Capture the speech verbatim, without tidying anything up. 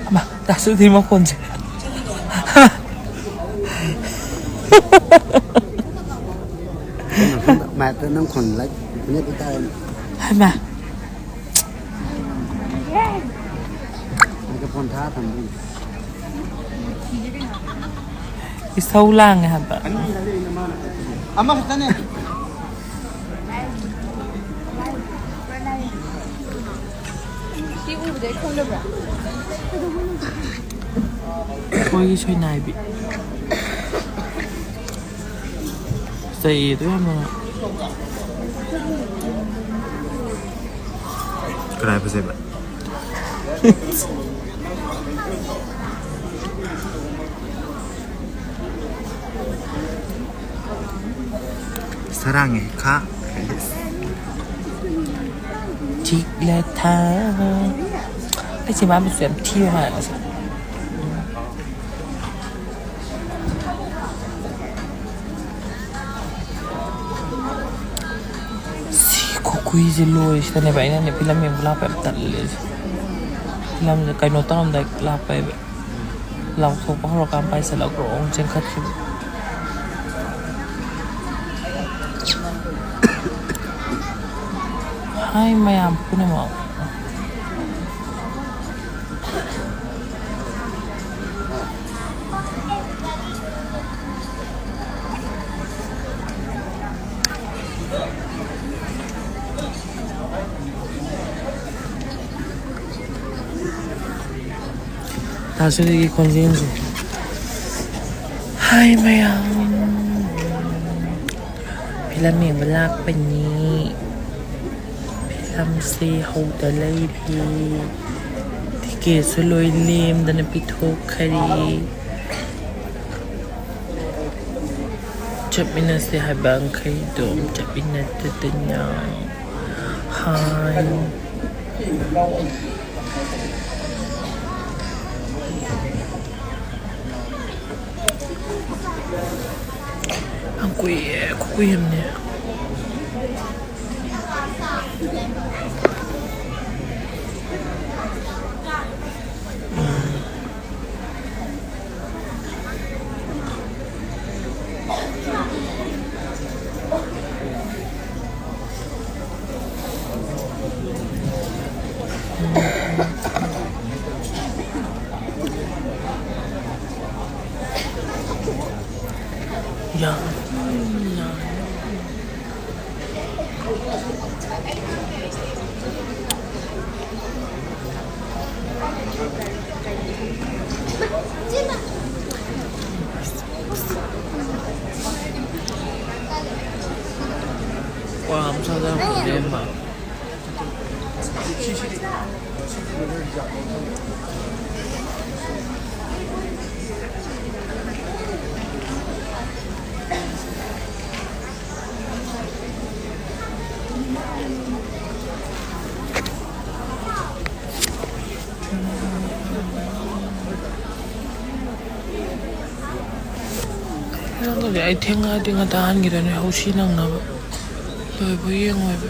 ꯑꯃ, ꯇꯥꯁꯨꯗꯤ ꯃꯈꯣꯟꯁꯦ꯫ ꯃꯥꯏꯞꯇ ꯅꯪ ꯈꯣꯟ ꯂꯥꯏꯛ ꯅꯦꯠ ꯇꯥꯏ꯫ ꯍꯩꯃꯥ꯫ ꯃꯥꯏꯀ꯭ꯔꯣꯐꯣꯟ ꯊꯥ ꯊꯝꯕ꯫ ꯏꯁꯧ ꯂꯥꯡꯉꯦ ꯍꯥꯏꯕ꯫ ꯑꯃꯈꯛꯇꯅꯦ꯫ ꯁꯤ ꯎꯕꯗꯩ ꯈꯪꯗꯕ꯭ꯔꯥ? ꯑꯩꯈꯣꯏꯒꯤ ꯁꯣꯏꯅꯥꯏꯕꯤ꯫ ꯆꯩꯌꯦ ꯑꯗꯨ ꯌꯥꯝꯅ꯫ ꯀꯅꯥ ꯐꯖꯩꯕ? ꯁꯔꯥꯡꯉꯦ ꯈꯥ꯫ ꯆꯤꯛꯂꯦ ꯊꯥ꯫ ꯑꯩ ꯆꯤꯝꯕꯥꯟꯁꯦ ꯌꯥꯝ ꯊꯤꯕ ꯃꯥꯜꯂꯦ ꯉꯁꯤ꯫ ꯁꯤ ꯈꯨꯀꯨꯏꯁꯦ ꯂꯣꯏꯔꯦ꯫ ꯁꯤꯗꯅꯦꯕ ꯑꯩꯅꯅꯦ ꯐꯤꯂꯝ ꯌꯦꯡꯕ ꯂꯥꯛꯄ ꯌꯥꯝ ꯇꯜꯂꯦꯁꯦ꯫ ꯐꯤꯂꯝꯁꯦ ꯀꯩꯅꯣ ꯇꯧꯔꯝꯗꯥꯏ ꯂꯥꯛꯄ ꯍꯥꯏꯕ꯫ ꯂꯥꯎꯊꯣꯛꯄ ꯍꯧꯔꯀꯥꯟ ꯄꯥꯏꯁꯤꯜꯂꯒ ꯒ꯭ꯔꯣꯡ ꯆꯦꯟꯈꯠꯈꯤꯕ꯫ ꯍꯥꯏ ꯃꯌꯥꯝ ꯄꯨꯝꯅꯃꯛ꯫ ꯇꯥꯁꯨꯔꯤꯒꯤ ꯈꯣꯟꯖꯦꯜꯁꯦ꯫ ꯍꯥꯏ ꯃꯌꯥꯝ꯫ ꯐꯤꯂꯝ ꯌꯦꯡꯕ ꯂꯥꯛꯄꯅꯤ꯫ ꯃꯇꯝꯁꯦ ꯍꯧꯗ ꯂꯩꯔꯦ꯫ ꯇꯤꯀꯦꯠꯁꯨ ꯂꯣꯏ ꯂꯦꯝꯗꯅ ꯄꯤꯊꯣꯛꯈꯔꯦ꯫ ꯆꯠꯃꯤꯟꯅꯁꯦ ꯍꯥꯏꯕ ꯃꯈꯩꯗꯣ ꯆꯠꯃꯤꯟꯅꯗꯗꯅ꯫ ꯍꯥꯏ꯫ ꯌꯥꯝ ꯀꯨꯏꯌꯦ, ꯈꯨꯀꯨꯏ ꯑꯃꯅꯦ꯫ ꯌꯥꯝ ꯀ꯭ꯋꯥ ꯑꯃ ꯆꯥꯖꯔꯛꯄꯅꯦ, ꯏꯃꯥ꯫ ꯅꯪꯗꯤ ꯑꯩ ꯊꯦꯡꯉꯛꯑꯗꯤ ꯉꯟꯇꯥ ꯍꯟꯈꯤꯗꯣꯏꯅꯦ, ꯍꯧꯁꯤ ꯅꯪꯅꯕ꯫ ꯂꯣꯏꯕ ꯌꯦꯡꯉꯣꯏꯕ꯫